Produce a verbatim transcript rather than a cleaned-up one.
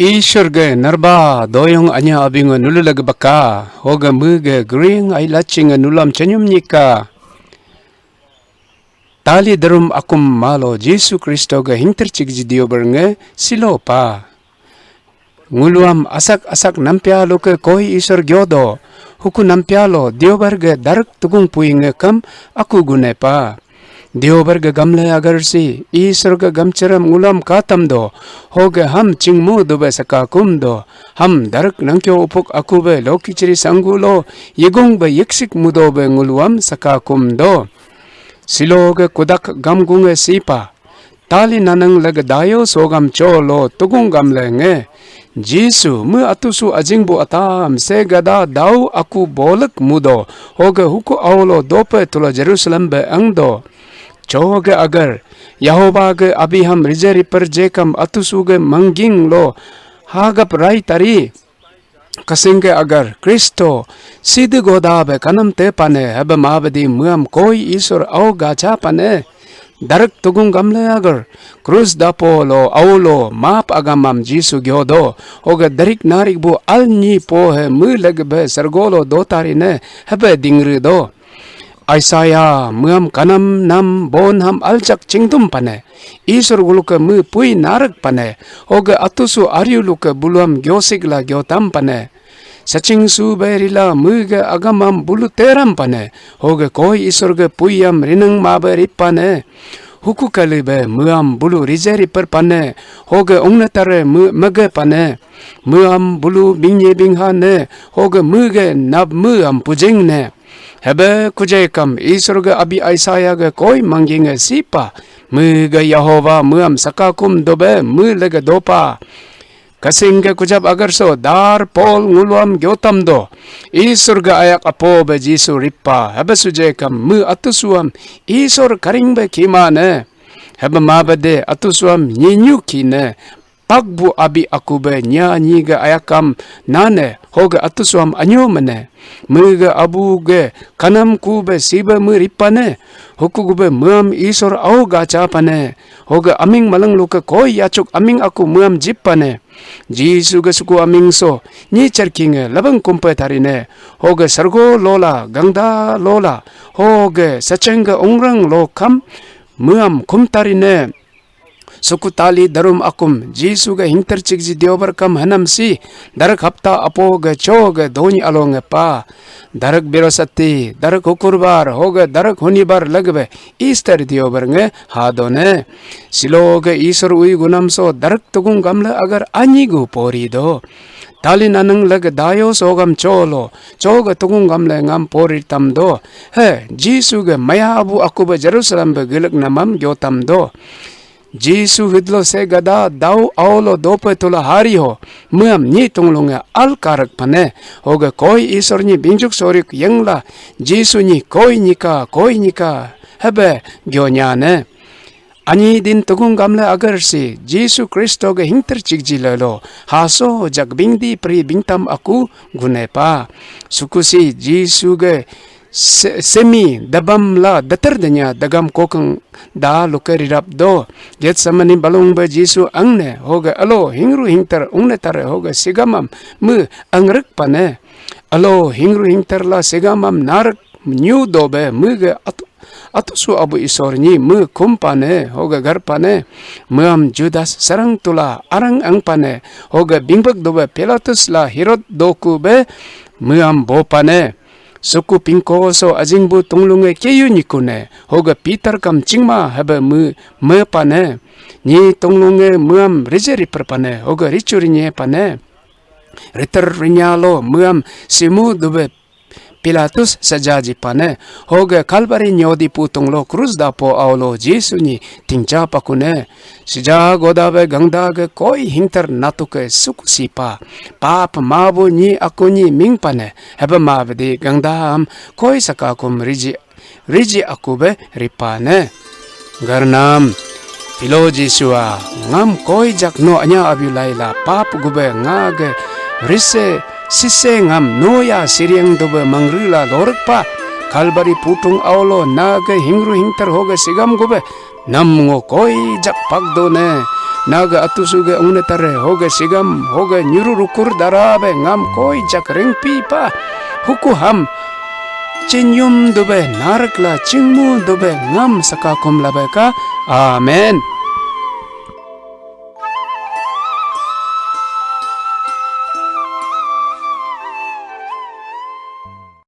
Ishwar ge narba doyong anya abinga nulu lagi baka, hoga mu ge gring ai lachinga nulam chanyum nyika. Tali darum akum malo Jisu Kristo ge hingter chikji diobar nge silo pa. Nguluam asak-asak nampia lo ke koi Isor gyodo, huku nampia lo diobar ge darak tugung pui nge kam aku gune pa. Diobar ge gamle agar si, Isor ge gamcharam nguluam katam do, hoge ham chingmu dube saka kum do, ham darak nangkyo upuk aku be lokichiri sanggu lo, yegung be yeksik mudo be nguluam saka kum do. Silo ge kudak gamgunge sipa. Tali nanang lege dayo sogam cho lo tugung gamle nge. Jisu me atusu ajingbu atam se gada dau aku bolek mudo, hoge huku aulo dope tula Jerusalem be angdo. Cho ge agar, Yahova ge abiham rije riper jekam atusu ge mangging lo hagap rai tari. Kasingke agar Kristo sidi goda be kanam te pane, hebe mabedi muam koi Isor au gacha pane. Darak tugung gamle agar krus dapo lo au lo map agamam Jisu gyodo, hoge darik narik bu al nyi po he mu legbe sergolo dotarine, hebe dingri do. Isaiah muam kanam nam bon ham aljak chingdum pane. Isor guluke mu pui narak pane. Hoge atusu ariu luke buluam gyosik la gyotam pane. Saching su be rila mu ge agamam bulu teram pane. Hoge koi Isor ge puiam rinang ma be rip pane. Huku kali be muam bulu rije riper pane. Hoge ongnetare mu mege pane. Muam bulu bingye bingha ne. Hoge mu ge nab muam pujing ne. Hebe kujai kam Isor ge abi Isaiah ge koi manggi nge sipa, me ge Yahova meam sakakum dobe me lege dopa. Kasing ge kujap agar so dar Paul nguluam gyotam do. Isor ge ayak apo be Jisu ripa, hebe sujai kam me atusuam Isor karing be kima ne. Hebe ma be de atusuam nyinyu ki ne. Pakbu abi aku be nya nyi ge ayakam nane, hoge atusuam anyo mene. Mege abu ge kanam ku be sibe me ripane. Huku gube meam Isor au gacha pane. Hoge aming maleng luke koi yachuk aming aku meam jip pane. Jisu ge suku aming so nyi cherkinge labang kumpe tarine. Hoge sergo lola, gangda lola. Hoge sacheng ge ongrang lo kam meam kum tarine. Suku tali darum akum, Jisu ge hingter chikji diobar kam hanam si, darak hapta apo ge cho ge doni alo nge pa. Darak birosati, darak hukurbar, hoge darak hunibar lagbe, Easter diobar nge hadone. Silo ge Isor ui gunam so darak tugung gamle agar anyi gu pori do. Tali nanang lege dayo sogam cholo, choga tugung gamle ngam pori tam do. He, Jisu ge maya abu aku be Jerusalem be gelek namam gyotam do. Jisu hidlo se gada dau aulo dope tula hari ho, meam nyi tunglunge al karak pane, hoge koi Isor nyi binjuk sorik yengla, Jisu nyi koi nyika, koi nyika, hebe gyonya ne. Anyi din tugung gamle agar si, Jisu Kristo ge hingter chikji lelo, haso jak bingdi pri bingtam aku gune pa. Suku si Jisu ge se-, semi dabam la datar denya dagam kokang da luke rirap do. Getsemani balung be Jisu angne, hoge alo hingru hingter ungne tare hoge sigamam me angrek pane. Alo hingru hingter la sigamam narek nyu dobe mege atu, atusu abu Isor nyi me kumpane, hoge garpane. Meam Judas sarang tula arang angpane, hoge bingbek dobe Pilatus la Herod doku be meam bopane. Suku pingko so ajingbu tunglunge keyu nyikune, hoge Peter kam chingma hebe me, mepane. Nyi tunglunge meam rije riper pane, hoge richu rinye pane. Riter rinya lo meam simu dube Pilatus saja jipane, hoge Kalvari nyodi putung lo krus dapo aulo Jisu nyi tingcha pakune. Sija goda be gangda ge koi hingter natuke suku sipa. Pap mabu nyi aku nyi mingpane, hebe mabedi gangda am koi sakakum riji riji aku be ripane. Garnam, pilo Jisua, ngam koi jak no anya abiu laila pap gube nga ge rise sise ngam noya siriang dube mangrila lorek pa. Kalbari putung aulo na ge hingru hingter hoge sigam gube nam ngo koi jak pakdo ne. Naga atusu ge ungne tare, hoge sigam, hoge nyuru rukur darabe ngam koi jak ringpi pa. Huku ham. Chinyum dube narakla chingmu dube ngam sakakum labeka. Amen.